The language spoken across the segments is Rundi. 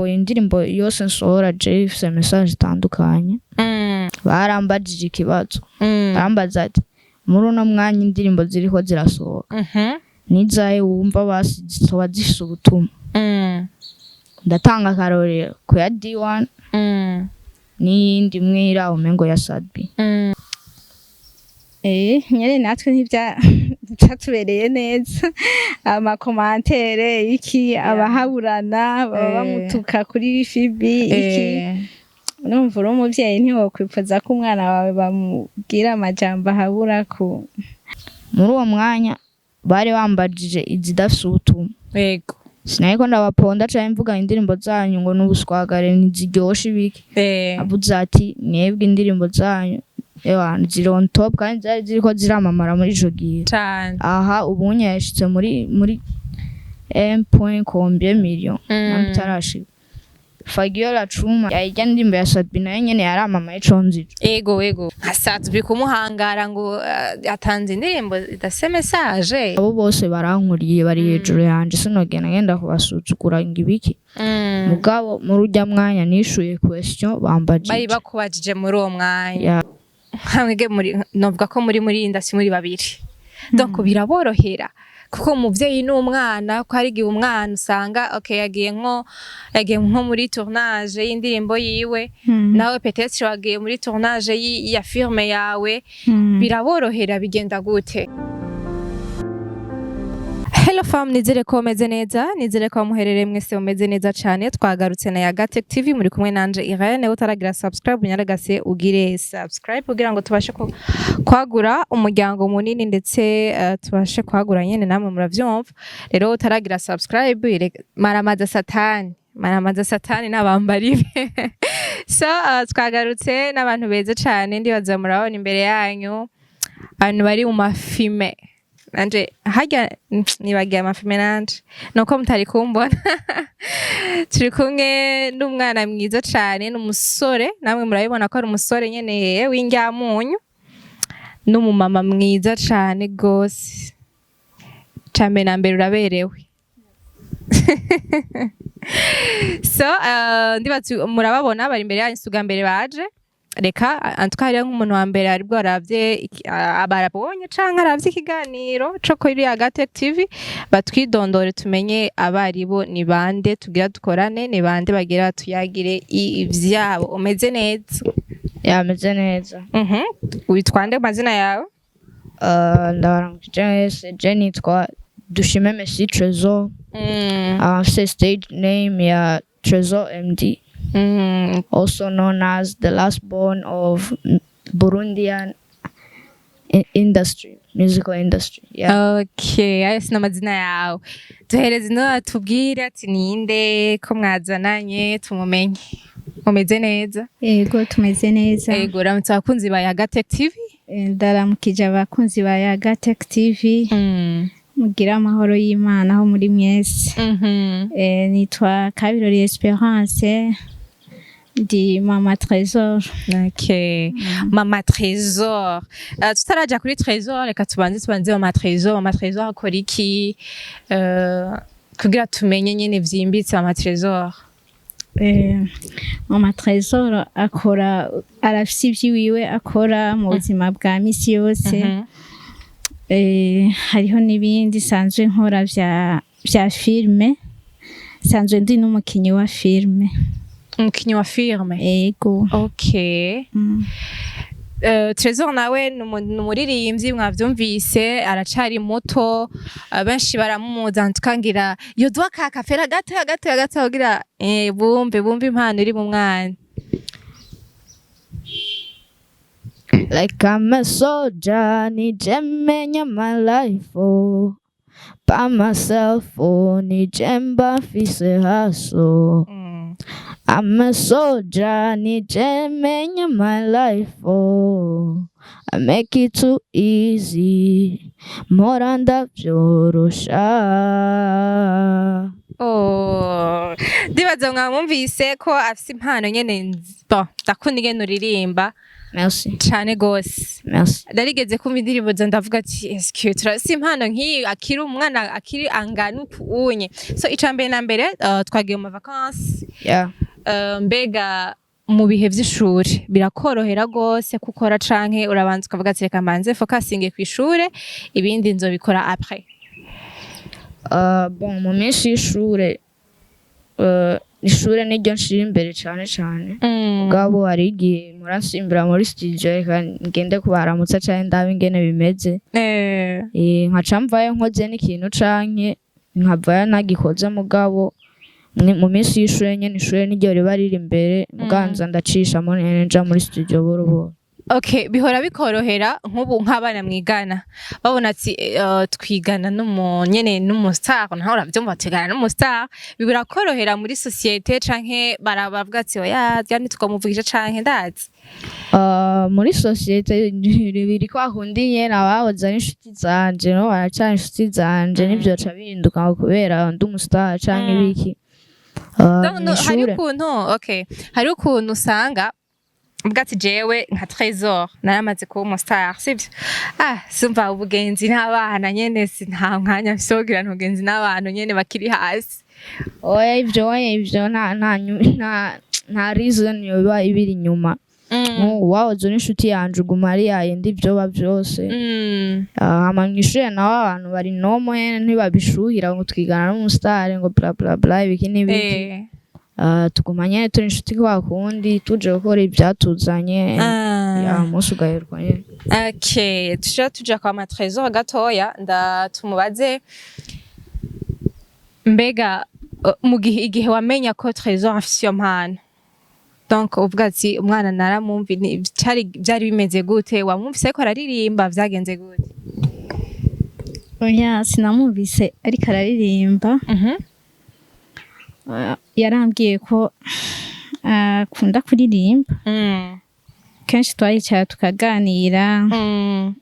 Indirimbo yose nsohora je ifise message itandukanye. Barambajije ikibazo, barambaza ati: "Muri uno mwanya indirimbo ziriko zirasohoka, nizahe wumva basi zizoba zifise ubutumwa?" Ndatanga akarorero ku ya D1 n'iyindi imwe iri aho umengo ya Sadbi. Nyene natwe ntivyatubereye neza, ama commentaires iki, abahaburana baba bamutuka kuri FB iki. Urumva, uri umuvyeyi ntiwokwifuza ko umwana wawe bamubwira amajambo ahabura ku Muri uwo mwanya bari bambajije izidafise ubutumwa. Sinariko ndabaponda canke mvuga indirimbo zanyu ngo n'ubuswagare, ntiziryoshe, ibiki. Avuze ati: "Mwebwe indirimbo zanyu ewana ziri on top", kandi zari ziriko ziramamara muri ico gihe. Aha ubunye yashitse muri 1 point combien million, namba itarashika. Fagiola Chuma yayijya, indirimbo ya Sadbi nayo nyene yaramamaye ico nzico. Ego, nka Sadbi kumuhangara ngo atanze indirimbo idafise message. Abo bose barankuriye, bari hejuru yanje, sinogenda ngenda kubasuzugura ngo ibiki. Mugabo muri urya mwanya nishuye question bambajije. Bari bakubajije muri uwo mwanya. Ya. Mwebwe muri, novuga ko muri industry muri babiri, donc biraborohera kuko umuvyeyi n'umwana, ko hari igihe umwana usanga okay yagiye nko muri tournage y'indirimbo yiwe, nawe peut-être wagiye muri tournage ya film yawe. Biraborohera? Bigenda gute? Hello fam, nizere ko mumeze neza, nizere ko muherereye mwese mumeze neza cyane. Twagarutse na Yagatech TV, muri kumwe nanje Irene. Utaragira subscribe, unyaragase ugire subscribe kugira ngo tubashe kwagura umuryango munini, ndetse tubashe kwagura nyene, namwe muravyumva. Rero utaragira subscribe, maramaza satani, maramaza satani n'abambari be. So twagarutse n'abantu beza cane, ndibaza murabona imbere yanyu abantu bari mu ma films. Nanje harya nibagiye ama films nanje, nuko mutari kumbona. Turi kumwe n'umwana mwiza cane, n'umusore, namwe murabibona ko ari umusore nyene w'indyamunyu, n'umumama mwiza cane gose. Cambere na mbere uraberewe. So ndibaza murababona bari imbere yanyu, si ubwa mbere baje. Reka antuka hariyo nk'umuntu wa mbere aribwo aravye barabonye canke aravye ikiganiro co kuri Yagatech TV, batwidondore tumenye abaribo, ni bande tugira dukorane, ni bande bagira tuyagire ivyabo. Umeze neza? Yameze neza. Witwa nde, amazina yawe? Ndabaramukije mwese, je nitwa Dushime Messi Trésor. Mfise stage name ya Trésor MD, also known as the last born of Burundian industry, musical industry. Yeah. Okay, ayo sino amazina yawe. Duhereze ino, tubwire ati ninde ko mwazananye tumumenye. Mumeze neza? Yego, tumeze neza. Ego, ramutse abakunzi ba Yagatech TV. Ndaramukije abakunzi ba Yagatech TV. Mugire amahoro y'Imana aho muri mwese. Nitwa Kabirori Esperance, ndi mama Trésor. Okay. Mama Trésor. Tutaraja kuri Trésor, reka tubanze Mama Trésor. Mama Trésor akora iki? Kugira tumenye nyene vyimbitse Mama Trésor. Mama Trésor akora, arafise ivyiwiwe akora mu buzima bwa misi yose. Hariho n'ibindi sanzwe nkora vya film, sanzwe ndi n'umukinyi wa film. Umukinyi wa film? Ego. Okay. Trésor nawe ni umuririmbyi, mwavyumvise, aracari muto, benshi baramuzi. Tukangira yoduha ka kafera gato gato gato kugira bumve impano iri mu mwana. Like I'm a soldier, nije menya my life, oh. By myself, oh, nije mba mfise hustle. I'm a soldier, nije menya my life, oh. I make it too easy, mpora ndavyorosha. Oh, ndibaza mwamwumvise ko afise impano nyene. Bon, ndakunda ingene uririmba. Merci. Cane gose. Merci. Narigeze kumva indirimbo za, ndavuga ati: "Eske turasi impano nk'iyi akiri umwana, akiri angana uku unye?" So ica mbere na mbere, twagiye mu vacances. Mbega mu bihe vy'ishure birakorohera gose kukora, canke urabanza ukavuga ati: "Reka mbanze focusinge kw'ishure, ibindi nzobikora après"? Bon, mu minsi y'ishure, ishure niryo nshira imbere cane cane. Mugabo hari igihe muransimbira muri studio, reka ngende kubaramutsa canke ndabe ingene bimeze. Nkaca mvayo nkoze n'ikintu canke nkavayo ntagikoze. Mugabo mu minsi y'ishure nyene, ishure niryo riba riri imbere, muganza ndacishamo nyene nja muri studio buhoro buhoro. Okay, bihora bikorohera nk'ubu nk'abana mwigana babona ati twigana n'umu nyene n'umu star, naho uravyumva, twigana n'umu star, birakorohera muri société, canke barabavuga ati: "Oya, rya ntitwamuvugisha", canke ndazi? Muri société biri kwa kundi nyene, abahoze ari inshuti zanje no baracari inshuti zanje, ntivyoca bihinduka ngo kubera ndi umu star canke ibiki. No, no, hari Mw'ishure ukuntu, okay, hari ukuntu usanga ubwo ati: "Jewe nka Trésor naramaze kuba umu star, sivyo? Ah, simva ubugenzi n'abana nyene, si nta mwanya mfise wo kugirana ubugenzi n'abantu nyene bakiri hasi." Oya, ivyo, oya, ivyo nta reason yoba ibiri inyuma. Nk'ubu wahoze uri inshuti yanje, uguma ari yayindi vyoba vyose. Hama mw'ishure naho abantu bari nomo nyene, ntibabishuhira ngo twigana n'umu star, ngo bla bla bla, ibiki n'ibiki. Tuguma nyene turi inshuti kwa kundi, tuje gukora ivyatuzanye, ya umunsi ugaherwa nyene. Okay, tuja kwa ma Trésor gatoya, nda tumubaze mbega mu gihe igihe wamenya ko Trésor afise iyo mpano, donc uvuga ati: "Umwana naramwumvi", vyari bimeze gute? Wamwumvise ariko araririmba? Vyagenze gute? Oya, sinamwumvise ariko araririmba. Yarambwiye ko akunda kuririmba. Kenshi twaricara tukaganira.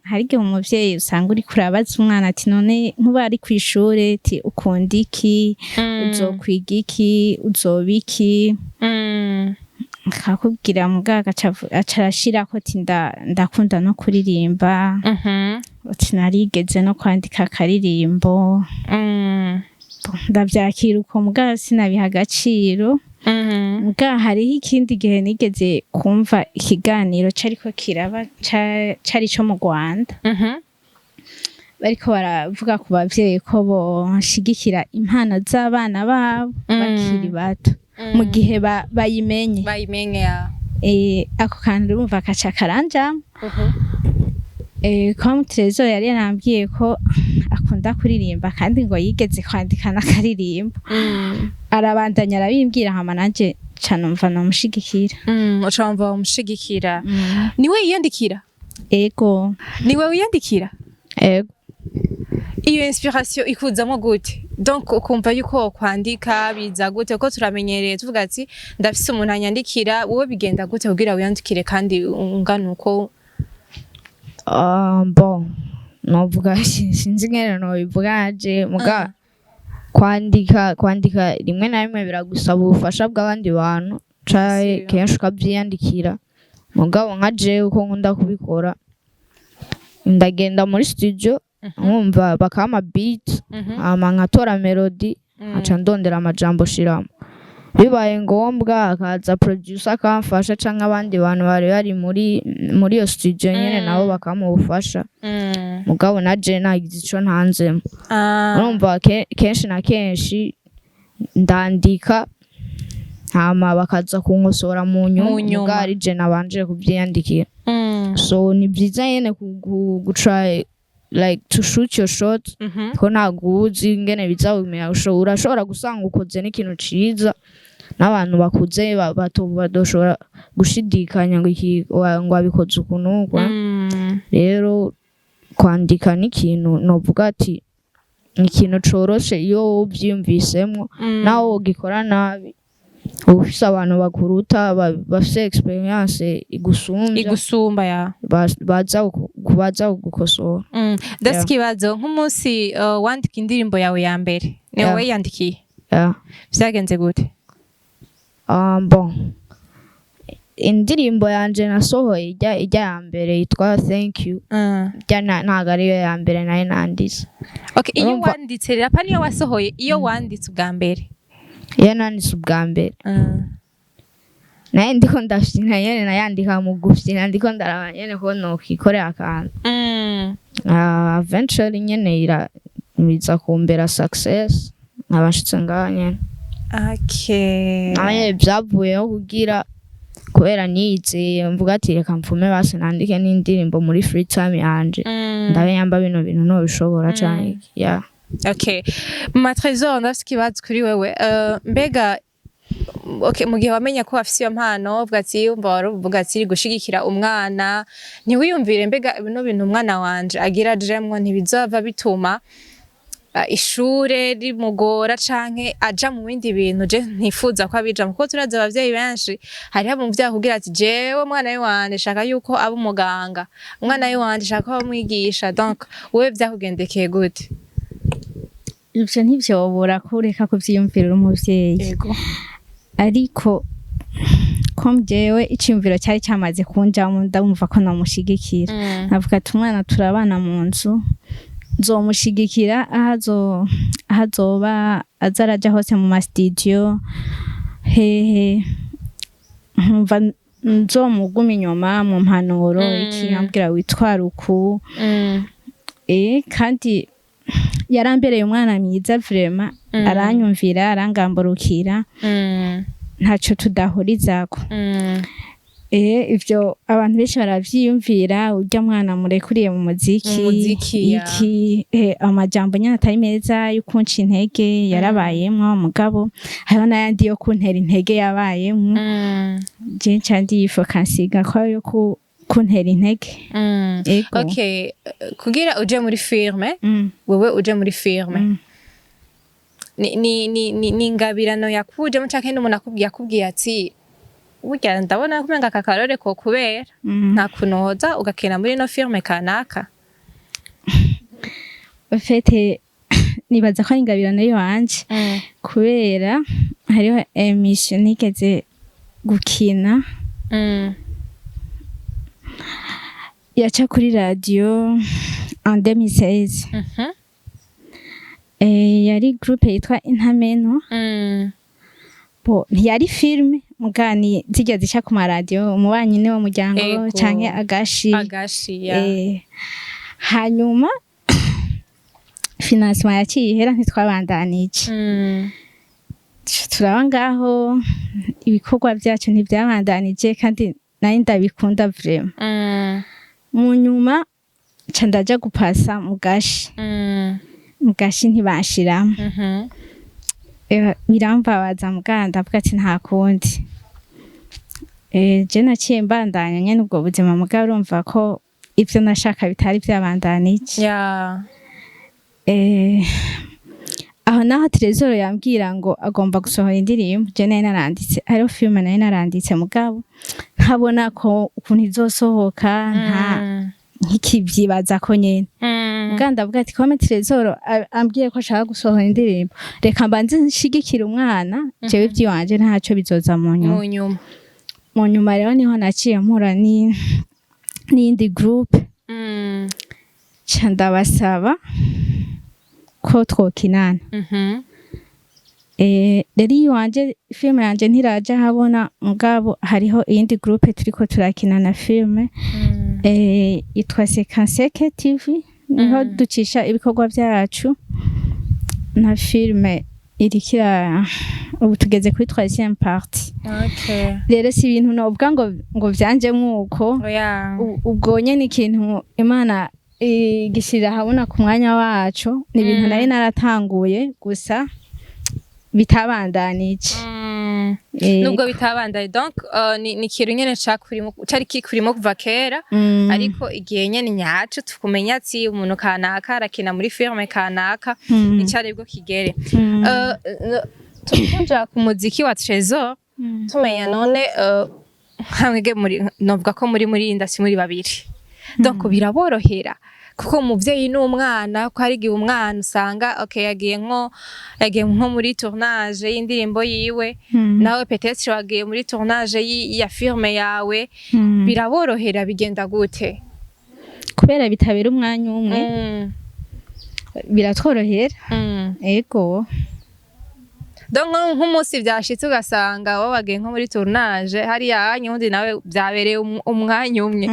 Hari igihe umuvyeyi usanga uriko urabaza umwana ati: "None nkuba ari kw'ishure, ati ukunda iki? Uzokwiga iki? Uzoba iki?" Akakubwira, mugabo aca arashirako ati: "Ndakunda no kuririmba." Ati: "Narigeze no kwandika akaririmbo." Ndavyakira uko, mugabo sinabiha agaciro. Mugabo hariho ikindi gihe nigeze kumva ikiganiro cariko kiraba, cari ico mu Rwanda, bariko baravuga ku bavyeyi ko boshigikira impano z'abana babo bakiri bato, mu gihe bayimenye. Bayimenye, ya. Ako kantu urumva kaca karanjamwo. Comme Trésor yari yarambwiye ko akunda kuririmba kandi ngo yigeze kwandika n'akaririmbo, arabandanya arabimbwira, hama nanje ca numva nomushigikira. Uca wumva umushigikira. Niwe yiyandikira? Ego. Niwe wiyandikira? Ego. Iyo inspiration ikuzamo gute? Donc ukumva yuko wokwandika biza gute? Ko turamenyereye tuvuga ati: "Ndafise umuntu anyandikira." Wowe bigenda gute kugira wiyandikire kandi ungana uko? Bon, novuga, sinzi ingene nobivuga naje, muga kwandika rimwe na rimwe biragusaba ubufasha bw'abandi bantu canke kenshi ukavyiyandikira. Mugabo nka jewe uko nkunda kubikora, ndagenda muri studio, nkumva bakampa beat, hama nkatora melody, nkaca ndondera amajambo shiramo. Bibaye ngombwa hakaza producer akamfasha canke abandi bantu bari muri iyo studio nyene, nabo bakampa ubufasha. Mugabo na je nagize ico ntanzemo. Urumva kenshi na kenshi ndandika, hama bakaza kunkosora mu nyuma. Mu nyuma. Mugabo ari je nabanje kuvyiyandikira. So ni vyiza nyene gu try, like to shoot your shot, ko ntabwo uzi ingene bizawumera. Urashobora gusanga ukoze n'ikintu ciza n'abantu bakuze badoshobora gushidikanya ngo iki ngo wabikoze uku n'uku. Rero kwandika ni ikintu novuga ati ni ikintu coroshe iyo uvyiyumvisemwo. Naho wogikora nabi, uba ufise abantu bakuruta, bafise experience igusumvya, igusumba, ya. Baza kugukosora. Ndafise Yeah. ikibazo. Nk'umunsi wandika indirimbo yawe ya mbere, ni wowe yandikiye? Yeah. Vyagenze gute? Bon. Indirimbo yanje nasohoye ijya ya mbere yitwa "Thank You", ijya ntago ariyo ya mbere nayo nanditse. Okay, iyo Urumva- wanditse rero, apa niyo wasohoye, iyo wanditse ubwa mbere? Iyo nanditse ubwa mbere, naye ndiko ndafyina nyene, nayandika mu gufyina, ndiko ndaraba nyene ko nokikorera akantu. Eventually nyene ira biza kumbera success, nkaba nshitse ngaha nyene. Naye vyavuyeho kugira kubera niyizeye, mvuga ati reka mfume basi nandike n'indirimbo muri free time yanje, ndabe nyamba bino bintu nobishobora canke iki. Yeah. Okay, Mama Trésor, ndafise ikibazo kuri wewe. Mbega okay, mu gihe wamenya ko afise iyo mpano, uvuga ati umva wari uvuga ati gushigikira umwana, ntiwiyumvire mbega bino bintu umwana wanje agira ajemwo ntibizova bituma ishure rimugora canke aja mu bindi bintu je ntifuza ko abijamwo? Kuko turazi abavyeyi benshi, hariho umuvyeyi akubwira ati jewe umwana wanje shaka yuko aba umuganga, umwana wanje shaka ko aba umwigisha. Donc wewe vyakugendekeye gute? Ivyo ntivyobura kureka kuvyiyumvira uri umuvyeyi. Ariko ko jewe iciyumviro cyari cyamaze kunjamo, ndumva ko namushigikira. Navuga ati umwana turabana mu nzu, nzomushigikira aho azoba aza araja hose, mu ma studio hehe, nkumva nzomuguma inyuma mu mpanuro, iki, nkambwira witwara uku. Kandi yarambereye umwana mwiza vraiment, aranyumvira, arangamburukira, ntaco tudahurizako. Ivyo abantu benshi baravyiyumvira, urya mwana murekuriye mu muziki, Mu muziki, ya. iki, amajambo nyene atari meza yo kunca intege yarabayemwo, mugabo hariho n'ayandi yo kuntera intege yabayemwo. Je nca ndifokansiga ko yo kuntera intege. Ego. Okay, kugira uje muri filme, wewe uje muri filme, ni ingabirano yakujemo canke n'umuntu akubwiye ati burya ndabona kumenga aka karore ko kubera nta kunoza ugakina muri ino filme kanaka? En fait, nibaza ko ari ingabirano yiwanje, kubera hariho émission nigeze gukina yaca kuri radio en 2016. Yari groupe yitwa Intameno. Bo ntiyari filme mugani zijya zica ku maradiyo, umubanyi ni wo muryango, canke agashi. Agashi, ya. Hanyuma financement yaciye ihera, ntitwabandanije. Turaba ngaho, ibikorwa byacu ntibyabandanije, kandi nari ndabikunda vraiment. Mu nyuma nca ndaja gupasa mu gashi. Mu gashi ntibashiramo. Birambabaza, muganda ndavuga ati nta kundi. Je naciye mbandanya nyene ubwo buzima, mugabo urumva ko ivyo nashaka bitari vyabandanije. Aho naho Trésor yambwira ngo agomba gusohora indirimbo, je nari naranditse, hariho filme nari naranditse, mugabo ntabona ko ukuntu izosohoka, nta nkikivyibaza ko nyene. Mugabo ndavuga ati comme Trésor ambwiye ko ashaka gusohora indirimbo, reka mbanze nshigikire umwana, jewe ivy'iwanje ntaco bizoza mu nyuma. Mu nyuma. Mu nyuma rero niho naciye mpura n'iyindi groupe, ca ndabasaba ko twokinana. Rero iwanje filime yanje ntiraja habona, mugabo hariho iyindi groupe turiko turakinana filme, yitwa Sekanseke TV, niho ducisha ibikorwa vyacu, na filme irikira, ubu tugeze kuri troisième partie. Rero si ibintu novuga ngo vyanje mwuko. Oya. Ubwo nyene ikintu Imana igishirira ahabona ku mwanya waco, ni ibintu nari naratanguye gusa bitabandanije. Nubwo bitabandaye, donc ni ikintu nyene cakurimo, cari kikurimo kuva kera, ariko igihe nyene nyaco tukumenya ati umuntu kanaka arakina muri filme kanaka, nicari bwo kigere. Tuja ku muziki wa Trésor, tumenya none nkamwege muri, novuga ko muri industry muri babiri, donc biraborohera. Kuko umuvyeyi n'umwana, ko hari igihe umwana usanga, okay, yagiye nko muri tournage y'indirimbo yiwe, nawe peut-être wagiye muri tournage ya filme yawe, biraborohera? Bigenda gute? Kubera bitabera umwanya umwe, biratworohera. Ego. Donc nk'umunsi vyashitse ugasanga wowe wagiye nko muri tournage hariya hanya, undi nawe vyabereye umwanya umwe.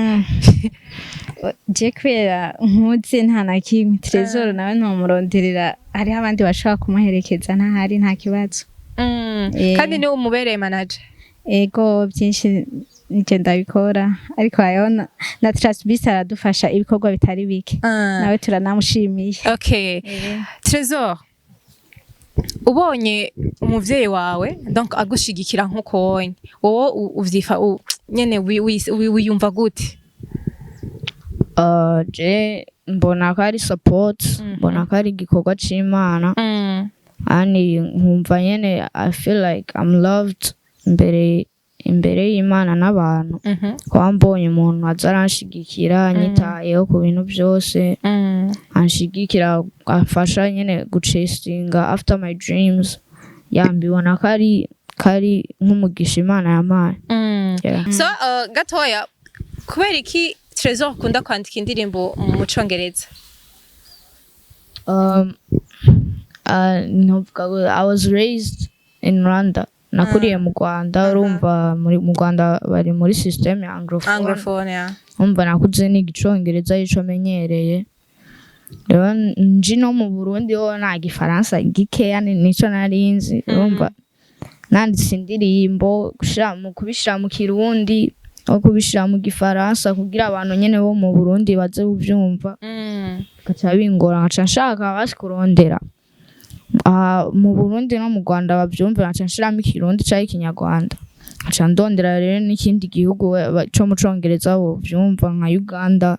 Je kubera nkuze, nta na kimwe. Trésor nawe ntomuronderera, hariho abandi bashobora kumuherekeza ntahari, nta kibazo. Kandi niwe umubereye manager? Ego, byinshi nije ndabikora, ariko hariho na Trasbis aradufasha ibikorwa bitari bike. Nawe turanamushimiye. Okay. Trésor, ubonye umuvyeyi wawe donc agushigikira nkuko wonye wowe uvyifa nyene wiyumva gute? Je mbona ko ari support, mbona ko ari igikorwa c'Imana, kandi nkumva nyene I feel like I'm loved imbere y'Imana n'abantu, kuba mbonye umuntu aza aranshigikira, anyitayeho ku bintu byose, anshigikira, afasha nyene guchasinga after my dreams. Yeah, mbibona ko ari nk'umugisha Imana yampaye. Yeah. So gatoya, kubera iki Trésor ukunda kwandika indirimbo mu Congereza? Ntuvuga ngo I was raised in Rwanda, nakuriye mu Rwanda. Urumva mu Rwanda bari muri system ya anglophone. Anglophone, yeah. Umva, nakuze niga Icongereza, ico menyereye. Rero nji no mu Burundi ho nta Gifaransa gikeya nico nari nzi. Urumva, nanditse indirimbo, gushira mu kubishira mu Kirundi no kubishira mu Gifaransa kugira abantu nyene bo mu Burundi baze kuvyumva, gaca bingora. Nkaca nshaka basi kurondera, ah, mu Burundi no mu Rwanda bavyumve, nkaca nshiramo Ikirundi canke Ikinyarwanda, nkaca ndondera rero n'ikindi gihugu co mu Congereza bovyumva, nka Uganda,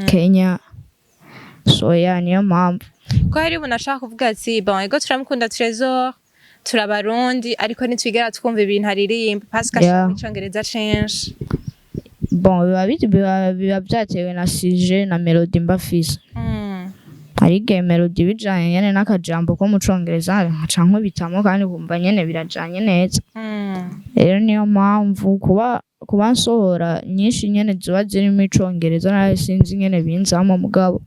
Kenya. So yeah, niyo mpamvu. Ko hari umuntu ashaka kuvuga ati: "Bon, ego, turamukunda Trésor, turabarundi, ariko ntitwigera twumva ibintu aririmba parce que ashaka Icongereza censhi." Bon, biba vyatewe na sujet na melody mba mfise. Hari igihe melody bijanye nyene n'akajambo ko mu Congereza, nkaca nkubitamo kandi kumva nyene birajanye neza. Rero niyo mpamvu kuba nsohora nyinshi nyene ziba zirimo Icongereza, nawe sinzi nyene binzamo, mugabo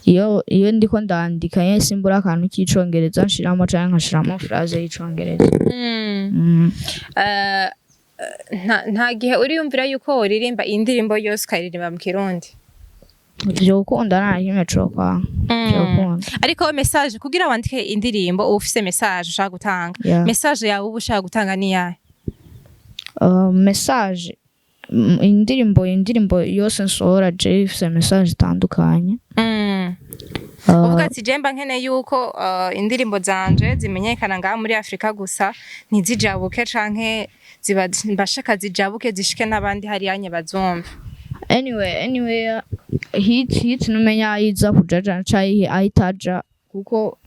iyo ndiko ndandika nyene simbura akantu k'Icongereza nshiramo canke nkashiramo phrase y'Icongereza. Nta gihe uriyumvira yuko woririmba indirimbo yose ukayiririmba mu Kirundi? Vyokunda, nta kimwe cokwanga, vyokunda. Ariko message, kugira wandike indirimbo uba ufise message ushaka gutanga. Message yawe uba ushaka gutanga ni yahe? Message, indirimbo yose nsohora je ifise message itandukanye. Uvuga ati: "Je mba nkeneye yuko indirimbo zanje zimenyekana ngaha muri Afrika gusa, ntizijabuke, canke ziba mbashaka zijabuke zishike n'abandi hariyanye bazumva." Anyway, hit numenya ayiza kuja canke ahitaja, kuko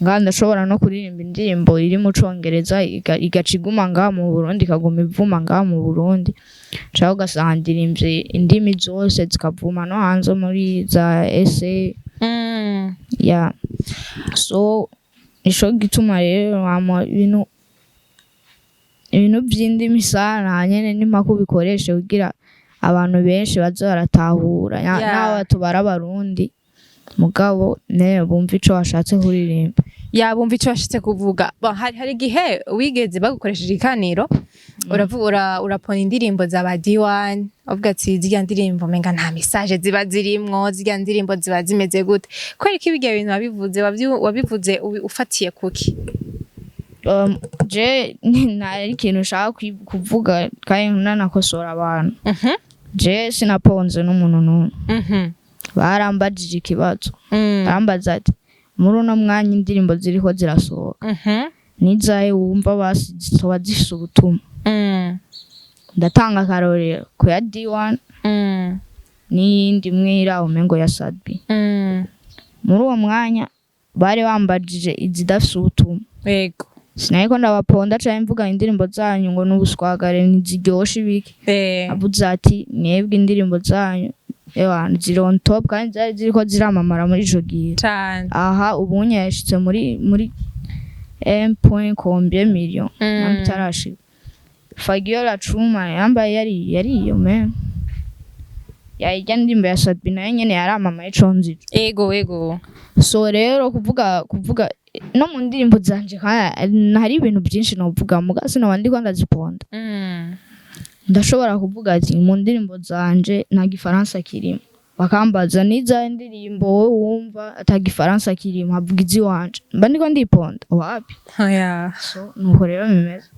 ngaha ndashobora no kuririmba indirimbo iri mu Congereza igaca iguma ngaha mu Burundi, ikaguma ivuma ngaha mu Burundi, canke ugasanga ndirimvye indimi zose zikavuma no hanze muri za SA. Yeah, so nico gituma rero hama ibintu vy'indimi sana nyene nimpaka ubikoreshe kugira abantu benshi baze baratahura, naho batubara Abarundi, mugabo ne bumva ico washatse kuririmba. Yabumva ico washitse kuvuga. Bon, hari igihe wigeze bagukoresheje ikiganiro, uravuga urapona indirimbo za ba D1, uvuga ati zirya ndirimbo menga nta message ziba zirimwo, zirya ndirimbo ziba zimeze gute? Kubera ko ibyo bintu wabivuze, wabivuze ufatiye kuki? Je ntari ikintu nshaka kuvuga kandi nanakosora abantu. Je sinaponze n'umuntu n'umwe. Barambajije ikibazo, barambaza ati: "Muri uno mwanya indirimbo ziriko zirasohoka, nizahe wumva basi zitoba zifise ubutumwa?" Ndatanga akarorero ku ya D1 n'iyindi imwe iri aho umengo ya Sadbi. Muri uwo mwanya bari bambajije izidafise ubutumwa. Sinariko ndabaponda canke mvuga indirimbo zanyu ngo n'ubuswagare, ntiziryoshe ibiki. Avuze ati: "Mwebwe indirimbo zanyu Ewa, ziri on top kandi zari ziriko ziramamara muri ico gihe. Cane. Aha ubunye yashitse muri 1 point combien million, namba itarashika. Fagio la Chuma yambaye yari iyo me yayijya ndirimbo ya Sat-B nayo nyene yaramamaye ico nzi. Ego. So rero kuvuga no mu ndirimbo zanje kandi hari ibintu byinshi novuga, muga sinoba ndiko ndaziponda. Ndashobora kuvuga ati mu ndirimbo zanje nta gifaransa kirimo, bakambaza niza ndirimbo wowe wumva ata gifaransa kirimo, havuga iziwanje, mba ndiko ndiponda wapi? Oya. So nuko rero bimeze.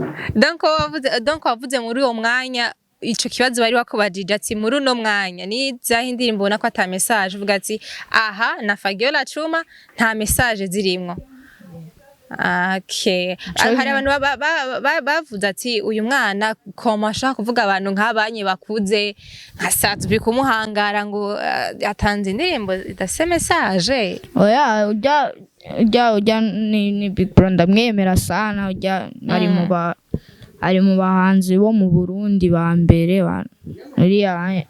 Donc wavuze muri uwo mwanya ico kibazo bari bakubajije ati muri uno mwanya ni zaho indirimbo ubona ko ata message, uvuga ati aha na Fagio la Chuma nta message zirimwo. Okay. Hari abantu bavuze ati uyu mwana koma ashaka kuvuga abantu nk'abanye bakuze nka Sat-B kumuhangara ngo atanze indirimbo idafise message. Oya, ujya ni Big Bro, ndamwemera sana. Ujya ari mu bahanzi bo mu Burundi ba mbere uriya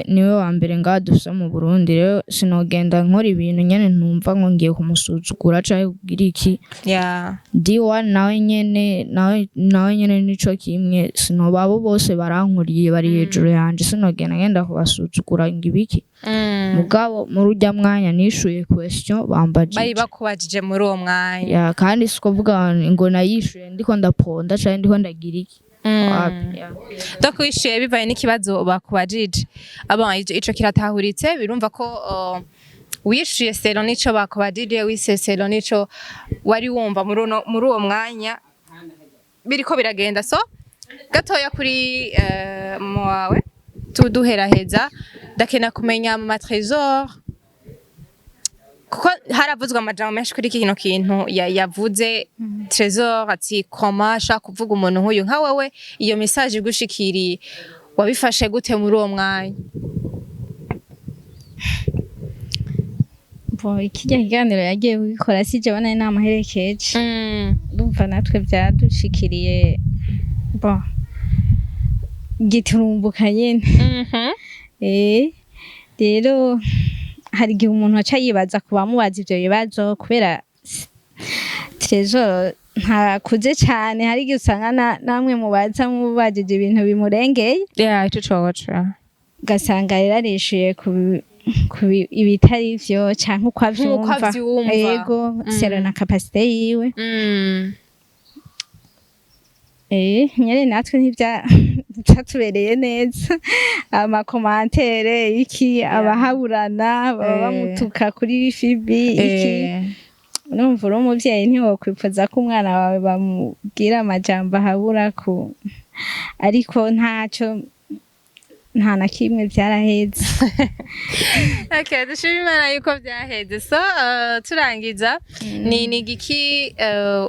niwe wa mbere ngaha dufise mu Burundi. Rero sinogenda nkora ibintu nyene ntumva ngo ngiye kumusuzugura canke kugira iki. D1 nawe nyene, nawe nyene nico kimwe. Sinoba abo bose barankuriye, bari hejuru yanje, sinogenda ngenda kubasuzugura ngo ibiki. Mugabo muri urya mwanya nishuye question bambajije. Bari bakubajije muri uwo mwanya. Ya, kandi si kuvuga ngo nayishuye ndiko ndaponda canke ndiko ndagira iki. Wapi, ya. Donc wishuye bivaye n'ikibazo bakubajije. Aba ico kiratahuritse, birumva ko wishuye selon nico bakubajije, wishuye selon nico wari wumva muri uwo mwanya biriko biragenda. So gatoya kuri mama wawe tuduheraheza, ndakena kumenya Mama Trésor, kuko haravuzwe amajambo menshi kuri kino kintu yavuze Trésor ati koma ashaka kuvuga umuntu nk'uyu nka wewe. Iyo message igushikiriye wabifashe gute muri uwo mwanya? Bo ikijya kiganiro yagiye kugikora si jewe nari namuherekeje. Ndumva natwe byadushikiriye bo giturumbuka nyene. Rero hari igihe umuntu aca yibaza ku bamubaza ivyo bibazo, kubera Trésor ntakuze cane, hari igihe usanga namwe mubaza mubajije ibintu bimurengeye. Yeah, ico coco. Ugasanga rero arishuye ku ibitari vyo canke uko Nk'uko avyumva. avyumva. Yego, selon na capacité yiwe. Nyene natwe ntivyatubereye neza, ama commentaires iki, abahaburana baba bamutuka kuri FB iki. Urumva uri umuvyeyi ntiwokwifuza ko umwana wawe bamubwira amajambo ahabura ku, ariko ntaco, nta na kimwe, vyaraheze. Okay, dushima Imana yuko vyaheze. So turangiza, ni igiki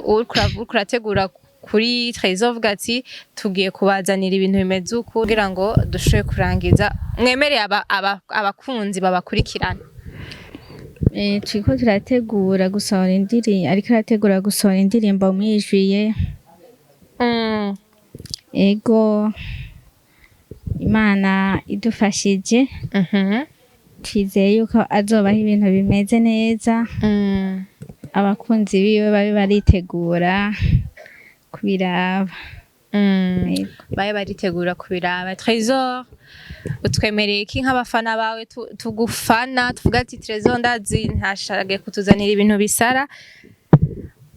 uriko urategura kuri Trésor, uvuga ati tugiye kubazanira ibintu bimeze uku kugira ngo dushobore kurangiza, mwemereye abakunzi babakurikirana? Turiko turategura gusohora indirimbo, ariko arategura gusohora indirimbo mwijwiye. Ego, Imana idufashije, twizeye yuko azobaha ibintu bimeze neza. Abakunzi biwe babe baritegura kubiraba. Yego. Babe baritegura kubiraba. Trésor, utwemereye iki nk'abafana bawe tugufana, tuvuga ati Trésor ndazi ntashage kutuzanira ibintu bisara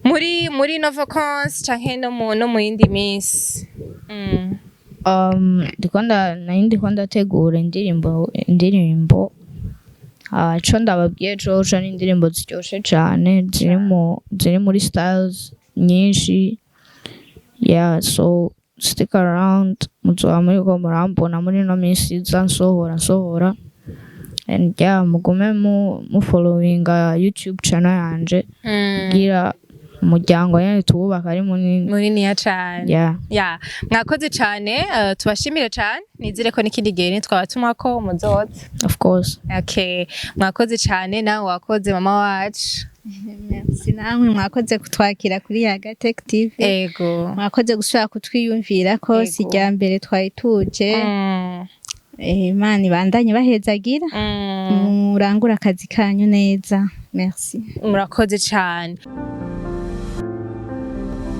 muri no vacances canke no mu yindi minsi? Ndiko nari ndiko ndategura indirimbo. Ico ndababwiye coco ni indirimbo ziryoshe cane, ziri muri styles nyinshi. Yeah, so stick around, muzoba muriko murambona muri ino minsi iza nsohora. And yeah, mugume mu followinga YouTube channel yanje kugira umuryango nyene tuwubaka ari munini. Muniniya cane. Yeah. Ya, mwakoze cane, tubashimire cane, nizere ko n'ikindi gihe nitwabatumako muzoza. Of course. Okay, mwakoze cane, nawe wakoze mama wacu. Merci, namwe mwakoze kutwakira kuri Yaga Tech TV. Ego. Mwakoze gusubira kutwiyumvira ko si Ego. irya mbere twari tuje. Imana ibandanye bahezagira, murangure akazi kanyu neza. Merci. Murakoze cyane.